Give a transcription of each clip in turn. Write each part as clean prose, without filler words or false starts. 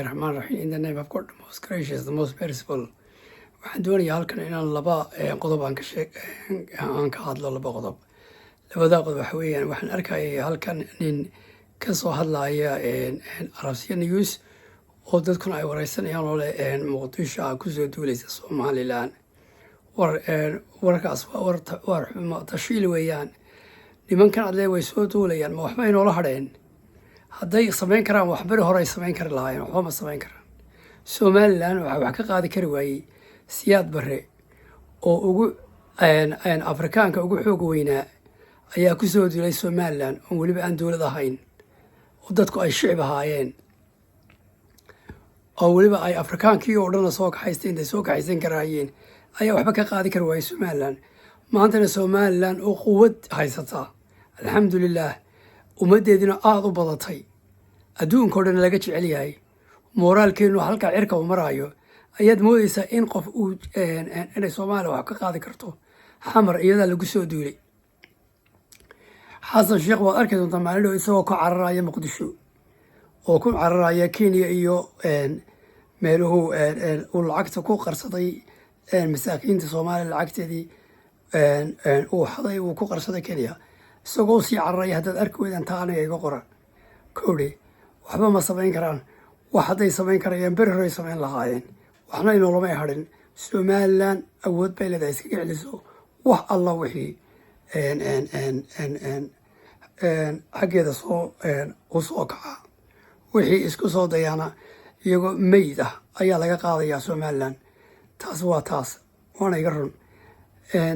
Bismillahi raxmaan raxiim. In the name of God, the most gracious, the most merciful. Waxaan doonayaa halkan inaan laba qodob aan ka sheeg, aan ka hadlo laba qodob. Labada qodob waxa weeyaan, waxaan arkayay halkan nin ka soo hadlaya Arabsiya News oo dadkuna ay wareysanayaan oo leh Muqdisho a kusoo duuleysa Somaliland. War warkaas waa war xumo tashiil weeyaan. Nimankan adlee way soo duulayaan, ma waxba inoola hadheen? Hadday samayn karaan wax, beri hore ay samayn kari lahaayeen. Waxba ma samayn karaan. Somaliland waxaa wax ka qaadi kari waayey Siyaad Barre oo ugu Afrikaanka ugu xoog weynaa ayaa kusoo duulay Somaliland, oon weliba aan dowlad ahayn oo dadku ay shicib ahaayeen, oo weliba ay Afrikaankii oo dhanna soo kaxaystay intay soo kaxaysan karaayeen, ayaa waxba ka qaadi kari waayey Somaliland. Maantana Somaliland oo quwad haysata, alxamdulilaah, ummaddeedina aada u badatay, adduunka o dhan laga jecel yahay, mooraalkeennu halkaa cirka uu maraayo, ayaad moodeysaa in qof uu inay Soomaaliya wax ka qaadi karto? Xamar iyadaa lagu soo duulay. Xasan Sheekh waad arki doontaa maalin dhow isagoo ka cararaya Muqdisho oo ku cararaya Kenya iyo meeluhu uu lacagta ku qarsaday. Masaakiinta Soomaaliya lacagteedii uu xaday uu ku qarsaday Kenya, isagoo usii cararaya. Haddaad arki weydaan, taa aniga iga qora kowdhe. Waxba ma samayn karaan. Wax hadday samayn karayaan, beri horey samayn lahaayeen. Waxna inoolama hadhin. Somaliland awood bay leedahay iskaga celiso wax alla wixii xaggeeda soo u soo kaca. Wixii isku soo dayaana, iyagoo meyd ah ayaa laga qaadayaa Somaliland. Taas waa taas, waana iga run.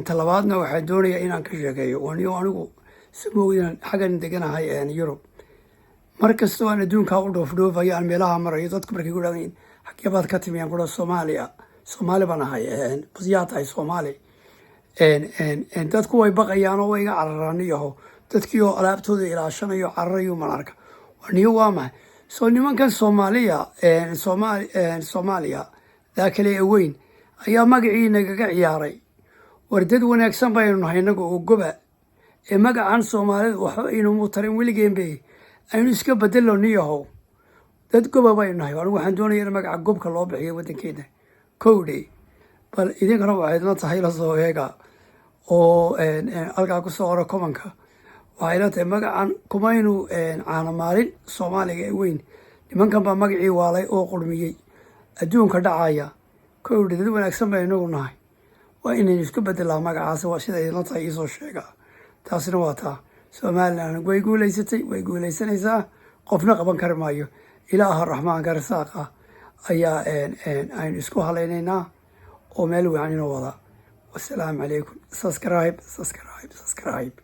Talabaadna waxaan doonayaa inaan ka sheekeeyo waniyo anigu samoogdan xaggan deganahay Yurub. Mar kastoo aan adduunkaa u dhoofdhoofayo, aan meelaha marayo, dadku markay ku dhahdeen "Xagee baad ka timi?" aan ku dhaho "Soomaaliya, Soomaali baan ahay." "Bas yaa tahay?" "Soomaali." Dadku way baqayaan oo way iga cararaan iyaho. Dadkii oo alaabtooda ilaashanayo cararayo man arka. Niyo waa maxay? Soo nimankan Soomaaliya, Soomaaliya daa kale ee weyn ayaa magacii nagaga ciyaaray. War dad wanaagsan baynu nahay innaga oo goba ee magacan Soomaalida waxba aynumu tarin weligeen bay. Aynu iska bedelo niyahow, dad goba baynu nahay. Anigu waxaan doonaya in magaca gobka loo bixiyo waddankeena kowdhe. Bal idinkana waxay la tahay, la soo eega oo halkaa kusoo qora comment-ka. Waxay la tahay magacan kumaynu caano maalin Soomaaliga ee weyn. Nimankan baa magacii waalay oo qurmiyey adduunka dhacaya kowdhe. Dad wanaagsan baynu inagu nahay, waa inaynu isku bedelaa magacaas. Waa sida idinla tahay, iisoo sheega. Taasina waa taa. Somaliland way guulaysatay, way guulaysanaysaa, qofna qaban kari maayo. Ilaaha Raxmaanka rasaaqa ayaa aynu isku halaynaynaa oo meel wacan inoo wada. Wasalaamu calaykum. Subscribe, subscribe, subscribe.